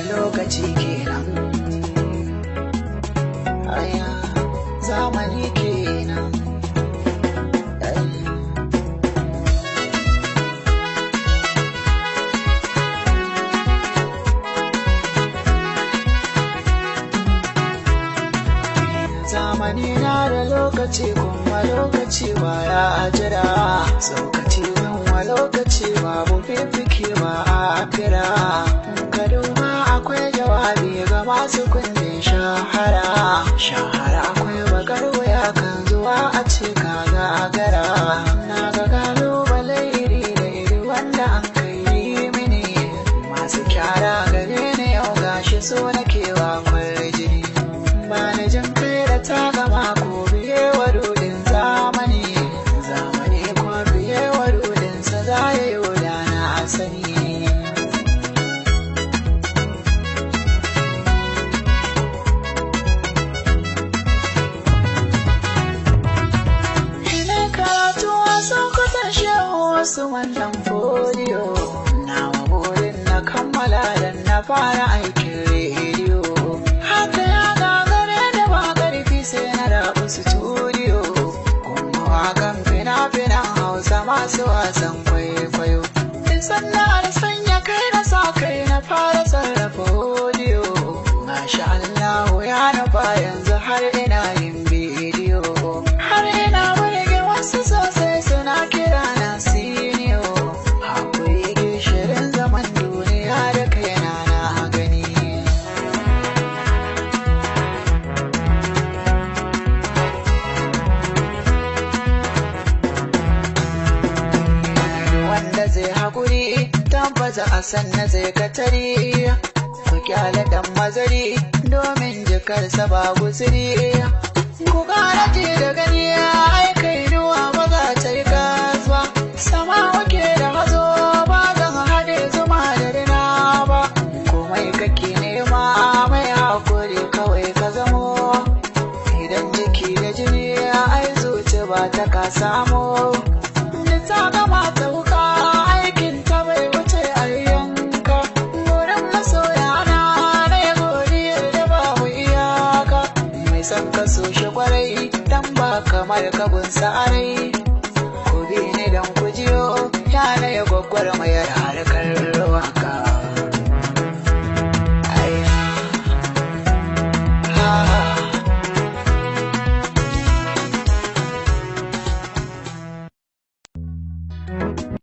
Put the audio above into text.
Lokaci kenan, aya zamani kenan. Zamani na da lokaci kuma lokaci baya jira, tsokaci wa lokaci babu fifike ba a fira. Ka duba akwai jawabi ga masu kundin shahara, shahara akwai bakar wuya kan zuwa a ce ka gagara. Na ga kalubale iri da iri wanda an kai mini, masu kyara gare ni yau gashi so nake wa kwarjini. Ba ni jin kai da ta gama ko biye wa rudin zamani, zamani ko biye wa rudin sa za ya yi na sani. Ina karatu a Sokoto shehu wasu wannan foliyo, nawa burin na kammala dan na fara aikin rediyo. Haka ya gagare da ba ƙarfi sai na rabu studio, kuma wakan fina-finan Hausa masu wasan kwaikwayo. Sana'ar sanya kai na sa kai na fara sarrafa audio. Masha Allahu ya nufa yanzu har ina yin bidiyo. Har ina burge wasu sosai suna kira na senior. Hakuri gishirin zaman duniya da kaina na gani. Wanda zai haƙuri tabbata a sanna zai katari, ku kyale dan mazari domin jikarsa ba guziri. Ku ƙara ji da gani ai kai nuwa ba za ta yi kasuwa, sama wake da hazo ba zan haɗe zuma da rina ba. Komai kake nema mai haƙuri kawai ka zamo, idan jiki da jini ai zuci ba ta ka samu. Ta gama ta wuka aikin ta bai wuce a yanka, wurin masoya na na godiyar da babu iyaka. Mai son ka so shi kwarai dan ba kamar kabun sa'arai, ku bi ni dan ku jiyo ya na ya gwaggwar mayar harkar waka.